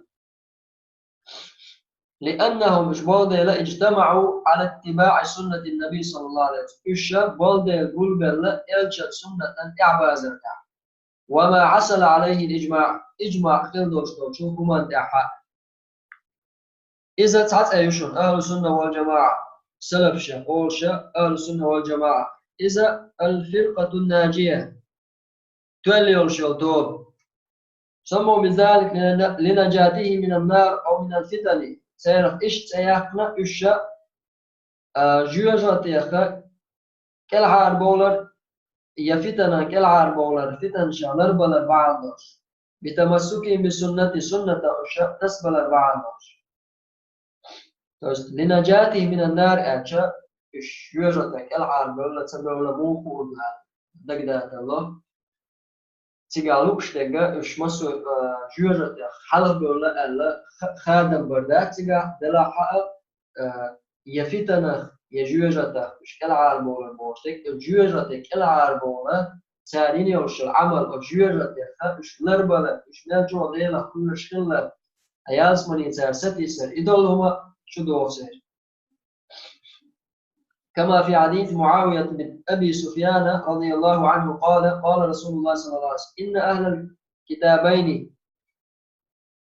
لأنهم, уьш болу дела, اجتمعوا على اتباع سنة النبي صلى الله عليه وسلم. Уьш болу дела гулбелла элчан суннатан тӀаьхьабазар тӀехь. وما حصل عليه الإجماع, иджмаъ хила долуш долчу хӀуманна тӀехь а. Иза цхьа цӀе ю шуна, ахьлу сунна вал джамаъа, салаф шайх олуш, ахьлу сунна вал джамаъа. Иза аль-фиркъатун наджия, тоьлла йолуш йолу тоба. سموا بذلك لنجاته من النار أو من الفتن. Церах иштта цӀе яьккхина уьш, а, жоьжахатех кӀелхьарбовлар, я фитанан кӀелхьарбовлар, фитанашах ларбалар бахьана долуш. بتمسكهم بالسنة, суннатах уьш тасбалар бахьана долуш. То есть, لنجاته من النار аьлча, уьш жоьжахатех кӀелхьарбевлла, ца бевлла муха хуур ду аьлла дагадаталла. Цигахь лууш дерг уьш массо а, а, жоьжахатех хьалхабевлла аьлла ха-, хадам бар дац цигахь, делахь а, а, я фитанах, я жоьжахатех уьш кӀелхьарбовлар бохуш дерг, и жоьжахатех кӀелхьарбовла, цара йина йолуш йолу Ӏамал оцу жоьжахатех уьш ларбалар, уьш мел чӀогӀа Делах кхоьруш хилар, ялсамане цара сатийсар, и долу хӀума чудогӀу церан. كما في حديث معاوية بن أبي سفيان رضي الله عنه قال: قال رسول الله صلى الله عليه وسلم: إن أهل الكتابين,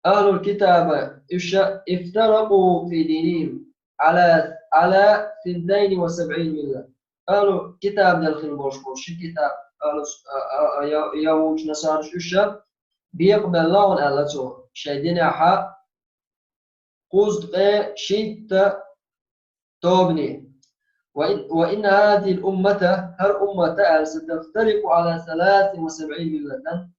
ахьлул китаба, уьш, افترقوا في دينهم على, على ثنتين وسبعين ملة. Ахьлул китаб дала хила болуш болу ши китаб, ахьлу с-, а, а, а, я-, яхӀудаш, насараш, уьш бекъабелла хьуна аьлла цо, шайн динехь кхузткъе шийтта тобане. وإن، وإن هذه الأمة, хӀара уммат аьлла, ستفترق على ثلاث وسبعين ملة,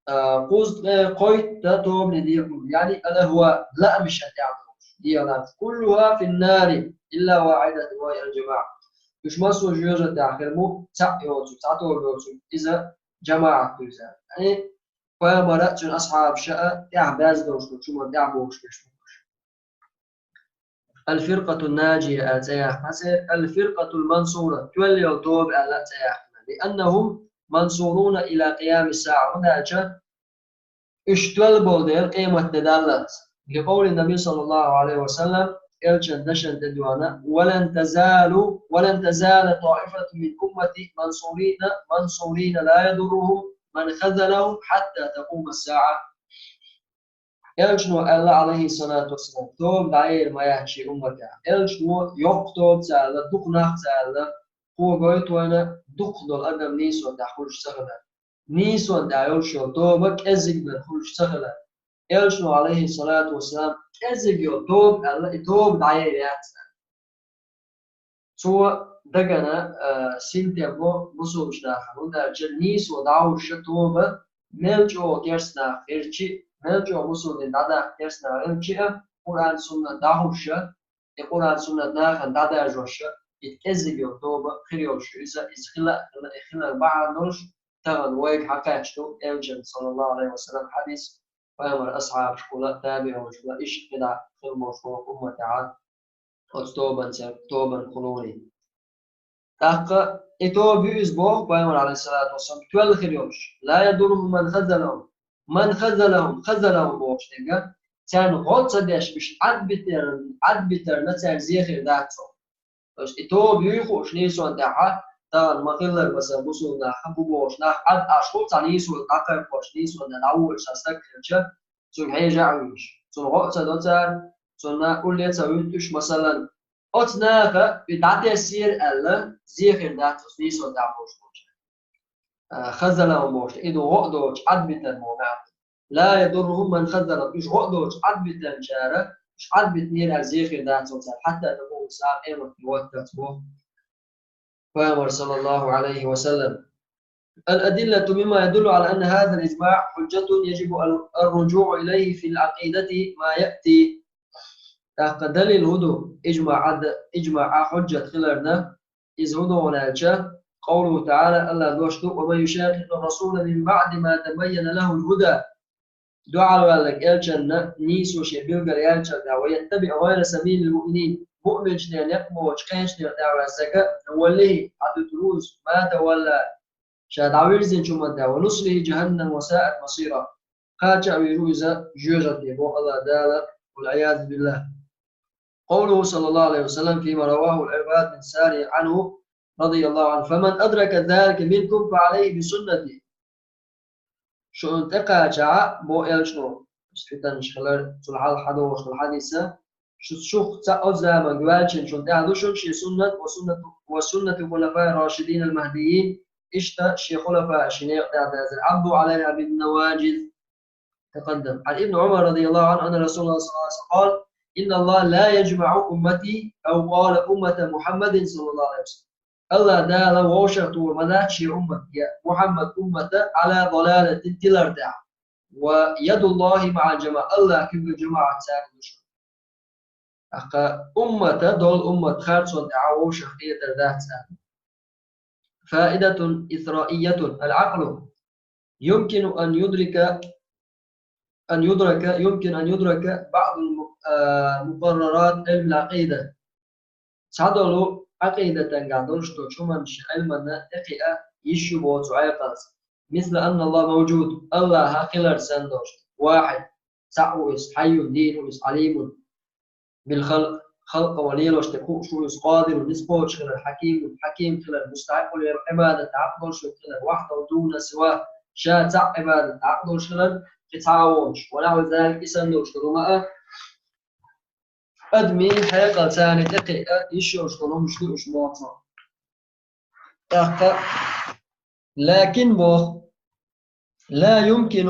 а, кхузткъе кхойтта тобане декъалур ду, яъни الأهواء, лаамашна тӀехь долуш, дегӀан лаамаш. كلها في النار إلا واحدة وهي الجماعة. Уьш массо а жоьжахатехь хир бу, цхьаъ йоцург, цхьа тоба йоцург, иза жамаӀат ду иза. Яъни, пайхамара а, цуьнан асхьабаша а тӀехь баьзна долуш долчу хӀуманна тӀехь богӀуш берш бу уьш. الفرقة الناجية аьлла цӀе яьккхина церан, الفرقة المنصورة, тоьлла йолу тоба аьлла цӀе яьккхина. لأنهم منصورون إلى قيام الساعة, хӀунда аьлча уьш тоьлла болу дела къематде даллалц. لقول النبي صلى الله عليه وسلم, элчан дашна тӀедоьгӀна: ولن تزال، ولن تزال طائفة من أمتي منصورين، منصورين لا يضرهم من خذلهم حتى تقوم الساعة. Элчано аьлла, Ӏалайхиссалату вассалам, тоба дӀаер ма яц шен умматехь. Элчано йоккха тоба ца аьлла, дукха нах ца аьлла, кхо гойту вайна дукха долу адам нийсонна тӀехь хуьлуш ца хилар. Нийсонна тӀехь йолуш йолу тоба кӀеззиг бен хуьлуш ца хилар. Элчано, Ӏалайхиссалату вассалам, кӀеззиг йолу тоба аьлла, и тоба дӀаер яц аьлла. Цо дагана, а, синтем бо бусулбачу нахана, хӀунда аьлча нийсо дӀахьуш тоба, мел чӀогӀа керста нах хилча а, мел чӀогӀа бусулба дин дӀадаккха керста нах хилча а, Къуръан-Суннат дӀахьуш, и Къуръан-Суннат нахана дӀадаржош, и кӀеззиг йолу тоба хир йолуш ю иза, иза хила а хилла, и хилар бахьана долуш, тахана вайга хьакхаьчна ду Элчан, саллаллаху Ӏалайхи ва саллам, хьадис, пайхамар асхьабашкахула, табиӀинашкахула, иштта кхидӀа хила болуш болу умматехь оцу тобанца, тобанхула. ТӀаккха и тоба ю иза боху пайхамар, Ӏалайхиссалату вассалам, тоьлла хир йолуш: لا يضرهم من خذلهم. من خذلهم, خذلهم бохуш дерг, царна гӀо ца деш, уьш Ӏадбитар-, Ӏадбитарна царна зе хир дац цо. То есть и тоба юй хууш нийсонна тӀехь, тахана ма-хиллара, масала, бусулба нах, бу бохуш нах, Ӏад Ӏаш хуьлу цхьа нийсо дӀакхайкхош, нийсонна дӀаволуш цхьа стаг хилча, цуьнга хьежа а вуьйш, цунна гӀо а ца до цара, цунна улле а ца вуьту уьш, масалан, оцу наха и дӀатессийра аьлла, зе хир дац оцу нийсонна тӀехь болуш болчарна. А, хазалахум бохуш, и ду гӀо а доцуш Ӏадбитар боху маьӀна. لا يضرهم من خذلهم. Уьш гӀо а доцуш Ӏадбитанчара, уьш Ӏадбитинера аьлла зе хир дац оцара, хьатта такъуму ссаӀа, къематде хӀоттац боху пайхамар, саллаллаху Ӏалайхи ва саллам. الأدلة مما يدل على أن هذا الإجماع حجة يجب الرجوع إليه في العقيدة ما يأتي. ТӀаккха далил хӀун ду, иджмаъ, иджмаъ хьужжат хиларна, иза хӀун ду аьлча, قوله تعالى, АллахӀа дош ду: ومن يشاقق الرسول من بعد ما تبين له الهدى. Дуьхьалваьлларг элчанна нийсо шен билггал яьллачул тӀаьхьа, ويتبع غير سبيل المؤمنين, муъминчеран некъ боцучу кхечеран тӀаьхьа ваьлларг, نوله, хьадуьтур ву иза, ما تولى, ша дӀавирзинчу хӀуманна тӀаьхьа, ونصله جهنم وساءت مصيرا, кхача а вийр ву иза жоьжахате, боху АллахӀа Дала, والعياذ بالله. قوله صلى الله عليه وسلم فيما رواه العرباض بن سارية عنه رضي الله عنه: فمن أدرك ذلك منكم فعليه بسنتي. шуна тӀекхачахьа, боху элчано, хӀуьттанаш хилар, цул хьалха хьадогӀуш долу хьадиса, шу, шух цхьа оцу заманга ваьллачунна шуна тӀехь ду шуна шен суннат, ва суннату, ва суннату хулафаи рашидин ал-махдийин, иштта шен хулафа, шен некъа тӀехь дазар, Ӏадду Ӏалайхьа бин наважиз. تقدم. عن ابن عمر رضي الله عنه أن رسول الله صلى الله عليه وسلم قال: إن الله لا يجمع أمتي، أو قال: أمة محمد صلى الله عليه وسلم. АллахӀ Дала вовшах тухур ма дац шен уммат, я Мухьаммад уммата, على ضلالة, тилар тӀехь. ويد الله مع الجماعة, АллахӀан куьйга жамаӀат царна ду шуна. ТӀаккха уммата, долу уммат харцонна тӀехь вовшах хетар дац царна. فائدة إثرائية. العقل يمكن أن يدرك، أن يدرك، يمكن أن يدرك بعض الم-، آه، مقررات علم العقيدة. Цхьадолу Ӏакъидатангахь долуш долчу хӀуманаш Ӏилмана тӀекхиа йиш ю боху цу Ӏекъалца. مثل أن الله موجود, АллахӀ хилар санна долуш. واحد, цхьаъ ву иза, حي, дийна ву иза, عليم بالخلق, халкъ ван лелош дерг хууш ву иза, قادر, ницкъ кхочуш хилар, حكيم, хьаким хилар, مستحق للعبادة, хьакъ долуш верг хилар, وحده دون سواه, ша цхьаъ Ӏибадат хьакъ долуш хилар, кхин цхьа а воцуш, ونحو ذلك, и санна долуш долу хӀума а, адамийн хьекъалца тӀекхиа йиш йолуш долу хӀуманаш ду уьш боху цо. ТӀаккха, لكن боху, لا يمكن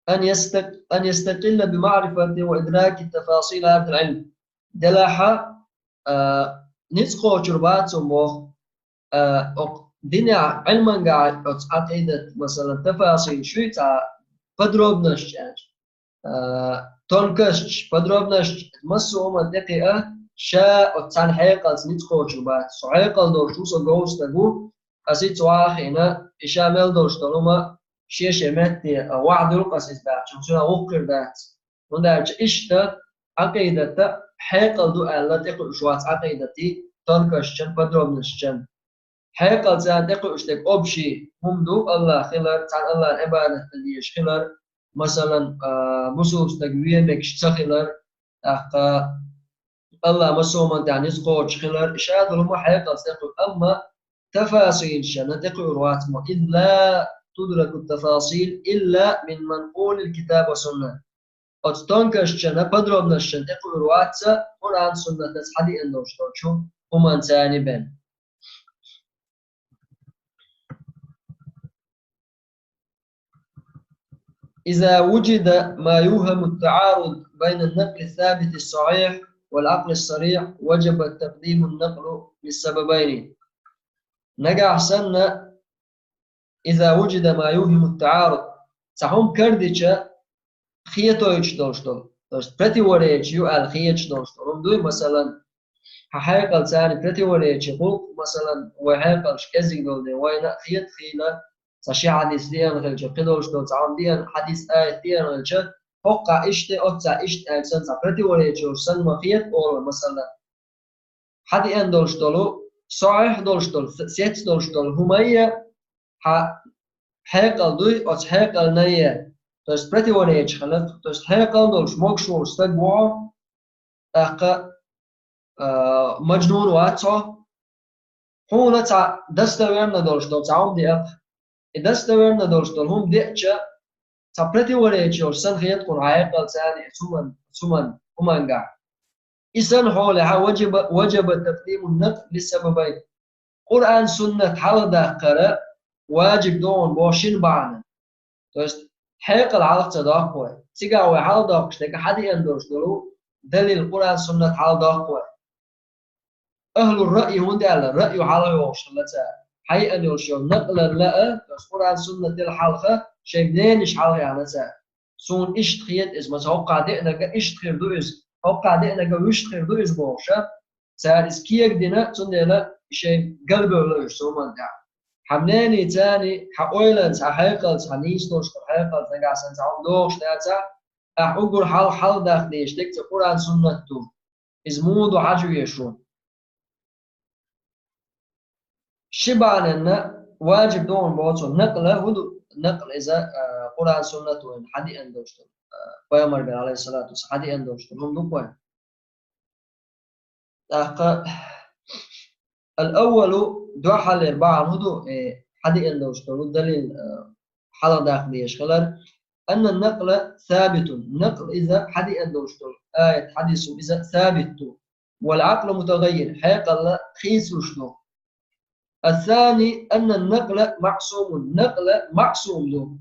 أن يستق-، أن يستقل بمعرفة وإدراك تفاصيل هذا العلم. Делахьа, а, ницкъ кхочур бац цунна боху, а, окху динехь Ӏилманга оцу Ӏакъидат, масалан, тафасил шуьйца подробностьш аьлча, а, тонкостьш, подробностьш, массо а хӀуманна тӀекхиа, ша оцу цхьана хьекъалца ницкъ кхочур бац. Со хьекъал долуш ву, со говза стаг ву, аса хӀинца ваха хиъна, и ша мел долуш долу хӀума шен-шен метте, а, вахьа дуьллу аса иза баьхча, цуьнан гӀуллакх хир дац. ХӀунда аьлча иштта Ӏакъидата хьекъал ду аьлла тӀекхуьуш вац Ӏакъидатан тонкостьшна, подробностьшна. Хьекъалца тӀекхуьуш дерг общий хӀума ду, АллахӀ хилар, цхьана АллахӀана Ӏибадат дан дезаш хилар, масалан, а, бусулба стаг вен мегаш ца хилар, тӀаккха АллахӀ массо а хӀуманна тӀехь ницкъ кхочуш хилар, и ша долу хӀума хьекъалца тӀекхуьу, амма тафасилшна тӀекхуьур вац мо, إذ لا تدرك التفاصيل إلا من منقول الكتاب والسنة. Оцу тонкостьшна, подробностьшна тӀекхуьур вац ца Къуръан-Суннатаца хьадеана долуш долчу хӀуманца бен. إذا وجد ما يوهم التعارض بين النقل الثابت الصحيح والعقل الصريح وجب تقديم النقل للسببين. Нагахь санна, إذا وجد ما يوهم التعارض, цхьа хӀума карадича, хетойтуш долуш долу, то есть противоречие ю аьлла хеташ долуш долу хӀума дуй, масалан, хьан хьекъалца противоречие хуьлу, масалан, вай хьекъалш кӀезиг долу дела, вайна а хета хила, цхьа ши хьадис деана хилча, кхидолуш долу цхьа хӀума деана, хьадис, аят деана хилча, хӀокхахь иштта, оццахь иштта аьлла санна цхьа противоречие йолуш санна ма хета олу, масалан, хьадеана долуш долу, сахьихь долуш долу, с-, сец долуш долу хӀумайя хьан хьекъал дуй, оцу хьекъалнайя, то есть противоречие хиларх, то есть хьекъал долуш могуш волу стаг ву хьо, тӀаккха, а, мажнун вац хьо, хьуна цхьа достоверно долуш долу цхьа хӀума деа-кх. И достоверно долуш долу хӀума деача, цхьа противоречие йолуш санна хета хьуна хьан хьекъалца и цу хӀуман-, цу хӀуман-, хӀумангахь. И санна хьолехь, важаба, важаба такъдимун накъл лиссабабайн. Къуръан-суннат хьалхадаккхар важиб ду хьуна боху шина бахьанан. То есть хьекъал хьалха ца доккху вай. Цигахь вай хьалхадоккхуш дерг хьадеана долуш долу далил, Къуръан-суннат хьалхадоккху вай. Ахьлур-раъй хӀунда аьлла, раъй хьалха йогӀуш хилла цара. Хьаеана йолуш йолу накълал а, то есть Къуръан-суннатал хьалха шайн мненеш хьалха яьхна цара. Суна иштта хета иза, масала, хӀокхахь деанарг иштта хир ду иза, хӀокхахь деанарг вуьшта хир ду иза бохуш а, цара иза кегадина, цундела шайн галбевлла уьш цу хӀуманна тӀехь. Хьан мненица, хьан ойланца, хьан хьекъалца, хьан нийса долуш долу хьекъалца нагахь санна цхьа хӀума догӀуш дацахь, ахь уггар хьалха хьалхадаккха дезаш дерг цу Къуръан-суннат ду. Иза муха ду хьажа везаш ву. Ши бахьаненна важиб ду хьуна боху цо. Накъла хӀун ду? Накъл иза, а, Къуръан-суннат вайна хьадеана долуш долу, а, пайхамаргара, алейхиссалату вассалам, хьадеана долуш долу хӀума ду-кх вайна. ТӀаккха, ал-аввалу, дуьххьарлера бахьана хӀун ду, э, хьадеана долуш долу далил, а, хьалха даккха дезаш хилар. أن النقل ثابت. Накъл иза хьадеана долуш долу аят, хьадис ву иза сабит ду. والعقل متغير. Хьекъал хийцалуш ду. الثاني أن النقل معصوم. Накъл маъсум ду.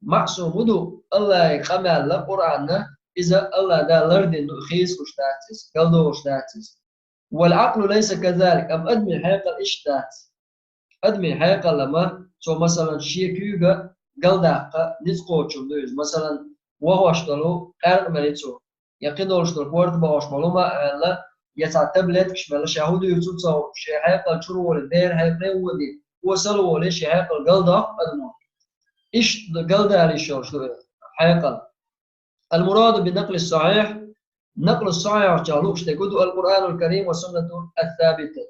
Маъсум хӀун ду? АллахӀан къамел, Къуръан, иза АллахӀ Дала лардина ду, хийцалуш дац иза, галдохуш дац иза. والعقل ليس كذلك. Амма адамийн хьекъал иштта дац. Адамийн хьекъал ма, цо, масалан, шен куьйга галдаккха ницкъ кхочун ду иза. Масалан, вахош долу къаьркъа мел цо, я кхидолуш долу корта бахош болу ма а аьлла, я цхьа таблеткаш мелла, ша хӀун дуьйцу ца хууш, шен хьекъал чуьра волий, бер хьекъале а водий, осал а волий, шен хьекъал галдоккху адамо. Иштта галдалийта йиш йолуш ду хьекъал. المراد بالنقل الصحيح, накълу сахьихьах лууш дерг хӀун ду, القرآن الكريم والسنة الثابتة.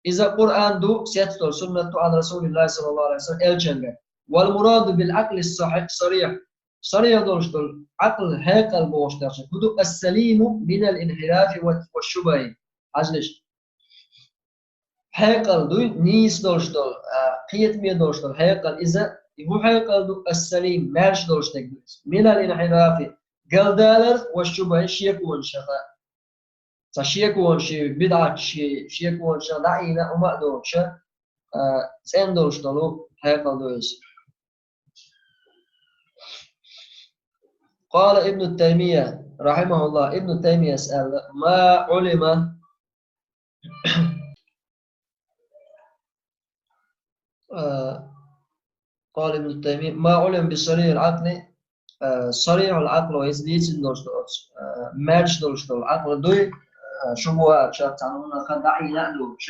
Иза Къуръан ду, сецдолу суннат ду, عن رسول الله صلى الله عليه وسلم, элчангара. والمراد بالعقل الصحيح، الصريح. Сарихь долуш долу Ӏакъл, хьекъал бохуш дерг хӀун ду, السليم من الانحراف والشبه. Хьажалаш. Хьекъал дуй, нийса долуш долу, а, кхетаме долуш долу хьекъал иза, и хӀун хьекъал ду, السليم, маьрша долуш дерг ду иза. من الانحراف, галдалар, والشبه, шеконашха. Цхьа шеконаш, бидӀаташ, шеконаш дӀаийна хӀума а доцуш, а, цӀена долуш долу хьекъал ду иза. قال ابن تيمية رحمه الله, Ибн Таймияс аьлла, ما علم, а, قال ابن تيمية, ما علم بصريح العقل, а, сарихьул Ӏакъл, иза дийцина долуш долу, а, маьрша долуш долу Ӏакъл дуй, а, шубухӀаташ, цхьана хӀуманах дӀаийна а доцуш,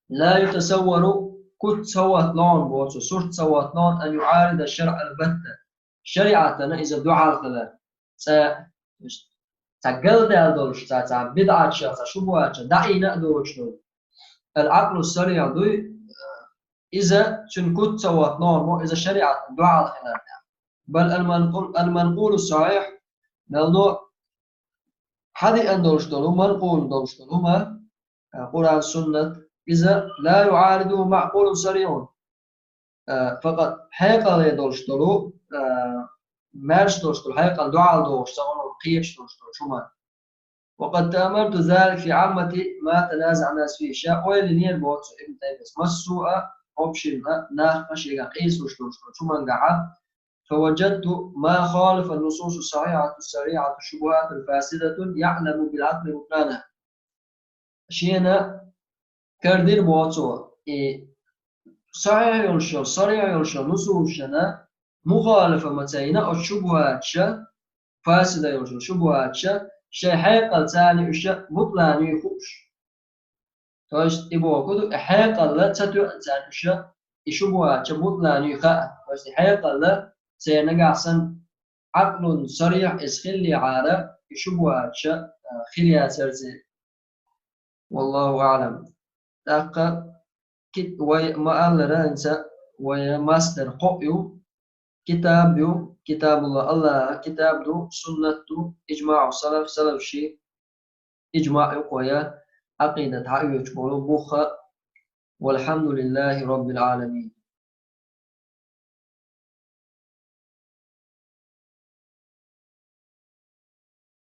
لا يتصور, куц ца хӀоттало хьуна боху, сурт ца хӀоттало хьуна, أن يعارض الشرع البتة. ШариӀатана иза дуьхьал хилар. Цхьа, цхьа галдаьлла долуш, цхьа, цхьа бидӀаташ, цхьа шубухӀаташ дӀаийна а доцуш долу. العقل الصريح дуй, иза цуьнан куц ца хӀоттало хьуна боху, иза шариӀатана дуьхьал хилар. بل المنقول، المنقول الصحيح, мел ду хьадеана долуш долу, манкъул долуш долу хӀума, а, Къуръан, суннат, иза لا يعارضه معقول صريح, а, факъат хьекъале долуш долу, а, маьрша долуш долу, хьекъал дуьхьал дохуш, ца гӀо кхеташ долуш долу хӀума. وقد تأملت ذلك في عامة ما تنازع الناس فيه. Ша ойла йинера боху цо, Ибн Таймияс, массо а община нах шегахь къийсалуш долуш долу хӀумангахьа, فوجدت ما خالف النصوص الصحيحة الصريحة الشبهات الفاسدة يعلم بالعقل بطلانها. Шена карадира боху цо, и сахьихь йолуш йолу, сарихь йолуш йолу нусусашна мухалифа ма ца йина оцу шубухӀаташа, фасида йолуш йолу шубухӀаташа, шайн хьекъал царна уьш бутлан ю хууш. То есть, и боху ду, и хьекъалла ца тоьъна царна уьш, и шубухӀаташа бутлан ю хаьа. То есть, и хьекъалла церан нагахь санна Ӏакълун сарихь иза хиллехьара, и шубухӀаташа, а, хир яцара церан. والله أعلم. ТӀаккха кит-, вай ма-аллара, хӀинца вай масдар кхоъ ю, китаб ю, китабулла, АллахӀа китаб ду, суннат ду, иджмаъу салаф, салаф ши, иджмаъ ю кхоя, Ӏакъидат хьаоьцуш болу бух а. والحمد لله رب العالمين.